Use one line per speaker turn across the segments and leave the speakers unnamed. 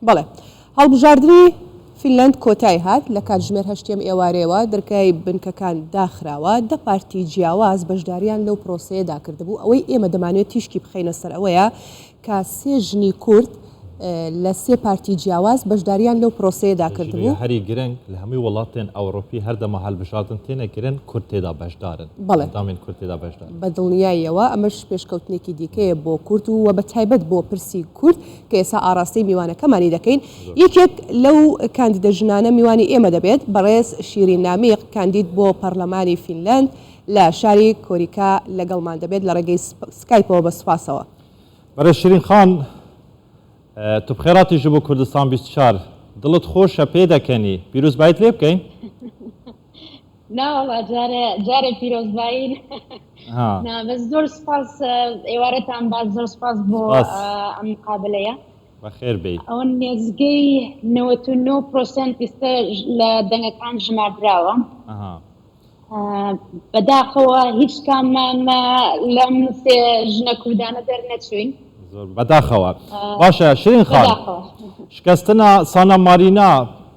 بەڵێ. هەڵبژاردنی فینلەند کۆتای هات، لە کاتژمێر هەشتی ئەم ئێوارەیەوە دەرگای بنکەکان داخراوە، دە پارتی جیاواز بەشداریان لەو پرۆسەیەدا کردبوو، ئەوەی ئێمە دەمانەوێت تیشکی بخەینە سەر ئەوەیە کە سێ ژنی کورد لە سێ پارتی جیاواز بەشداریان لەو پرۆسەیەدا کردبوو.
هەری گرنگ لە هەمووی وڵاتێن ئەوڕۆپی هەردەما هەلبژاردن تێنە کرن کورد تێدا بەشدارن.
بەڵێ.
ئەندامێن کورد تێدا بەشدارن.
بە دڵنیاییەوە ئەمەش پێشکەوتنێکی دیکەیە بۆ کورد و بە تایبەت بۆ پرسی کورد کە ئێستا ئاڕاستەی میوانەکەمانی دەکەین. یەکێک لەو کاندیدە ژنانە میوانی ئێمە دەبێت، بەڕێز شیرین نامیق کاندید بۆ پەڕلەمانی فینلەند لە شاری کۆریکا لەگەڵمان دەبێت لە ڕێگەی سکایپەوە بە سوپاسەوە.
بەڕێز شیرین خان تو بخێراتی ژ بۆ کوردستان 24 دڵت خۆشە پێدەکەنی پیرۆزبایت لێ بکەین؟
ناوەڵا جارێ جارێ پیرۆزبایی نا بەس زۆر سپاس ئێوارەتان باش زۆر سپاس بۆ ئەم مقابلەیە
بەخێر بێی.
ئەوە نێزگەی 99 پرۆسێنت ئیستا لە دەنگەکان ژماردراوە. بەداخەوە هیچ کاممان لەم سێ ژنە کوردانە دەرنەچووین.
زۆر بەداخەوە. باشە شیرین خان شکستنا سانا مارینا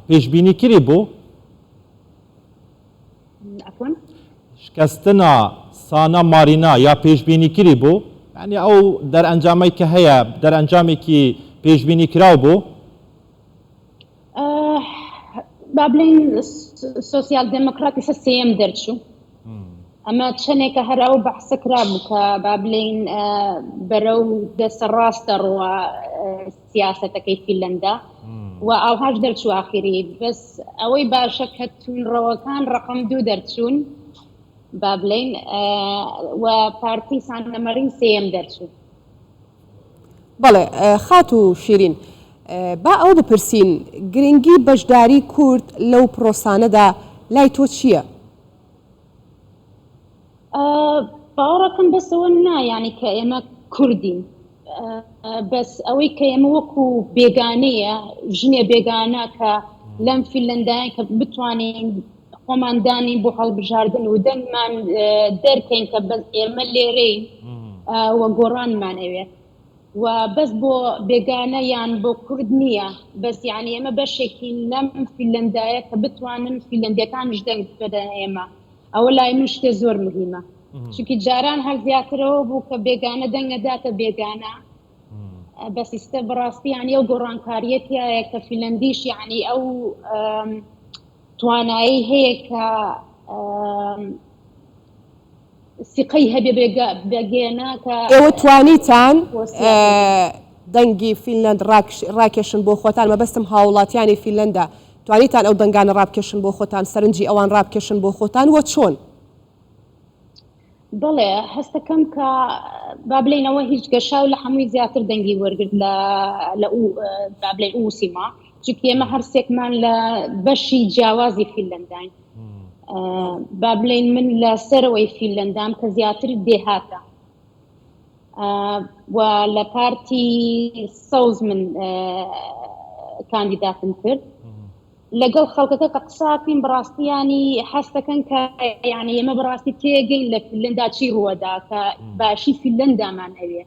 پێشبینی کری بوو؟
عفوا؟
شکستنا سانا مارینا یا پێشبینی کری بوو؟ یعنی ئەو دەرئەنجامەی کە هەیە دەرئەنجامێکی پێشبینی کراو بوو؟
با بڵێین سۆسیال دێمۆکراتی سە سێیەم دەرچوو ئەمە چەندێکە هەر ئەو بەحسە کرابوو کە با بلین بەرەو دەسە ڕاستە ڕوە سیاسەتەکەی فیلەندا و ئاوهاش دەرچوو ئاخیری بەس ئەوەی باشە کە تونڕەوەکان ڕقم دوو دەرچوون با بلین و پارتی سانەمەرین سێیەم دەرچوو.
بەڵێ خاتوو شیرین، با ئەوە بپرسین گرنگی بەشداری کورد لەو پرۆسانەدا لای تۆ چییە؟
باوەڕەکەم بەس ئەوە نا یانی کە ئێمە کوردین بەس ئەوەی کە ئێمە وەکو بێگانەیە ژنێ بێگانە کە لەم فیلەندایە کە بتوانین خۆمان دانین بۆ هەڵبژاردن و دەنگمان دەرکەین کە بەس ئێمە لێرەین و گۆڕانمان ئەوێ و بەس بۆ بێگانە یان بۆ کورد نییە بەس یعنی ئێمە بەشێکین لەم فیلەندایە کە بتوانن فیلەندیەکانش دەنگ بدەن ئێمە ئەوە لای من شتێ زۆر مهمە چونکی جاران هەر زیاترەوە بوو کە بێگانە دەنگە داتە بێگانە بەس ئیستە بەڕاستی یعنی ئەو گۆڕانکاریە تایە کە فیلەندیش یعنی ئەو توانایی هەیە کە سیقەی هەبێ بەگەێنە کە
ئێوە توانیتان دەنگی فینلەند ڕاکێشن بۆ خۆتان مەبەستم هاوڵاتیانی فینلەندە توانیتان ئەو دەنگانە ڕابکێشن بۆ خۆتان سەرنجی ئەوان ڕابکێشن بۆ خۆتان وە چۆن؟
بەڵێ هەستەکەم کە با بلێین ئەوە هیچ گەشاو لە هەمووی زیاتر دەنگی وەرگرت لە لە با بلێین ئوسیما چونکی ئێمە هەر سێکمان لە بەشی جیاوازی فینلەنداین با بلێین من لە سەرەوەی فینلەندام کە زیاتر دێهاتە و لە پارتی سەوز من کاندیداتم کرد لەگەڵ خەڵکەکە کە قساکەین بەڕاستی ینی حەستەکەن کە یعنی ئێمە بەڕاستی تێگەین لە فیلندا چی ڕووەدا کە باشی فیلندامان ئەوێ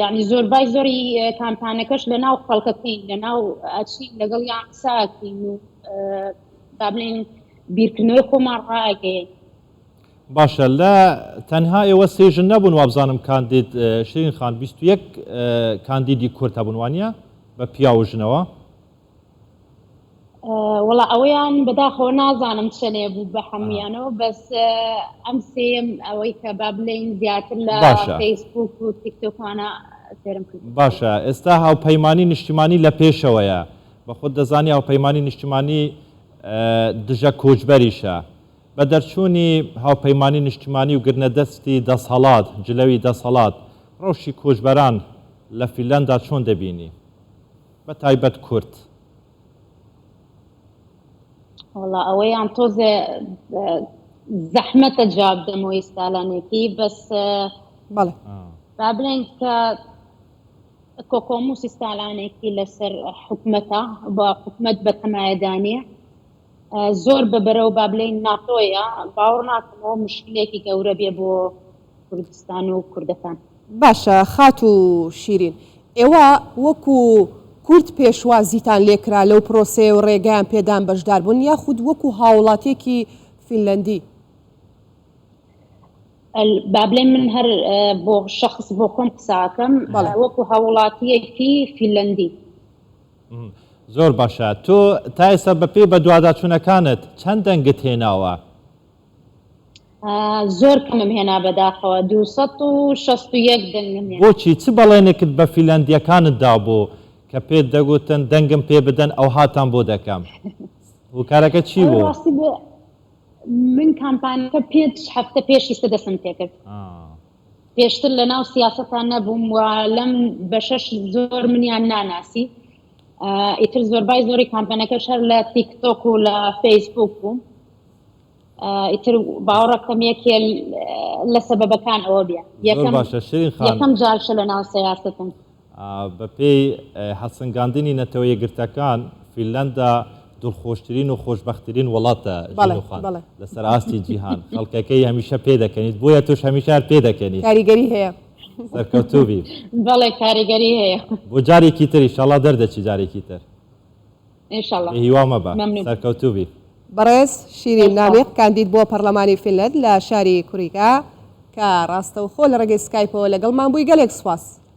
یعنی زۆربای زۆری کامپانەکەش لە ناو خەڵکەکەین لە ناو ئەچین لەگەڵ یان قساکەین و با بڵێین بیرکردنەوەی خۆمان ڕاگەین
باشە لە تەنها ئێوە سێ ژن نەبوون وابزانم کاندید شیرین خان 21 کاندیدی کورد هەبوون وانە بە پیاو و ژنەوە
وەڵا ئەوەیان بەداخەوە نازانم چەنێ بوو بە هەمویانەوە بەس ئەم سێم ئەوەی کە با بلین زیاتر لە فەیسبوک و تیکتۆکانە سێرم کرد
باشە ئێستا هاوپەیمانی نیشتیمانی لە پێشەوەیە بە خۆت دەزانی هاوپەیمانی نیشتیمانی دژە کۆچبەریشە بە دەرچوونی هاوپەیمانی نیشتیمانی و گرنە دەستی دەسەڵات جلەوی دەسەڵات ڕەوشی کۆچبەران لە فیلەندا چۆن دەبینی؟ بە تایبەت کورد.
وەڵا ئەوەیان تۆزێ زەحمەتە جواب دەمەوە ئیستالانێکی بەس
بەڵێ
با بڵێن کە کۆکۆموسی ستالانێکی لەسەر حکومەتە بە حکومەت بە تەمایەدانیە زۆر بە بەرەو با بلین ناتۆیە باوەڕ ناکەمەوە مشکلێکی گەورە بێ بۆ کوردستان و کوردەکان.
باشە خاتوو شیرین ئێوە وەکو. کورد پێشوازیتان لێکرا لەو پرۆسەیە و ڕێگەیان پێدان بەشدار بوون یاخود وەکو هاوڵاتیەکی فینلەندی؟
با بلێم من هەر بۆ شەخس بۆ خۆم قسە ئەکەم وەکو هاوڵاتیەکی فینلەندی.
زۆر باشە تۆ تا ئێستا بەپێی بەدواداچوونەکانت چەند دەنگت هێناوە؟
زۆر کەمم هێنا بەداخەوە 261 دەنگم هێنا.
بۆچی؟ چ بەڵێنێکت بە فیلەندییەکانت دابوو کە پێت دەگوتن دەنگم پێ بدەن ئەوهاتان بۆ دەکەم؟ هۆکارەکە چی بوو؟
ڕاستی بێ من کامپانەکە پێنج هەفتە پێش ئیستە دەستم پێکرد. پێشتر لە ناو سیاسەتا نەبووم و لەم بەشەش زۆر منیان ناناسی ئیتر زۆربای زۆری کامپەنەکەش هەر لە تیک تۆک و لە فەیسبوک بووم. ئیتر باوەڕەکەم یەکێ لە سەبەبەکان ئەوە بێ
زۆر باشە شیرین خان.
یەکەم جارشە لە ناو سیاسەتم.
بەپێی هەڵسەنگاندنی نەتەوە یەکگرتەکان فینلەندا دڵخۆشترین و خۆشبەختترین وڵاتە ژینو خان لەسەر ئاستی جیهان خەڵکەکەی هەمیشە پێدەکەنیت بۆیە تۆش هەمیشە هەر پێدەکەنیت.
کاریگەری هەیە.
سەرکەوتوو بی.
بەڵێ کاریگەری هەیە.
بۆ جارێکی تر ئیشەڵا دەردەچی جارێکی تر.
ان شاء اللە
بێ هیوا مەبە.
مەمنون.
سەرکەوتوو بی.
بەڕێز شیرین
زۆر سوپاس.
نامیق کاندید بۆ پەڕلەمانی فینلەند لە شاری کوریکا کە ڕاستەوخۆ لە ڕێگەی سکایپەوە لەگەڵمان بووی گەلێک سوپاس.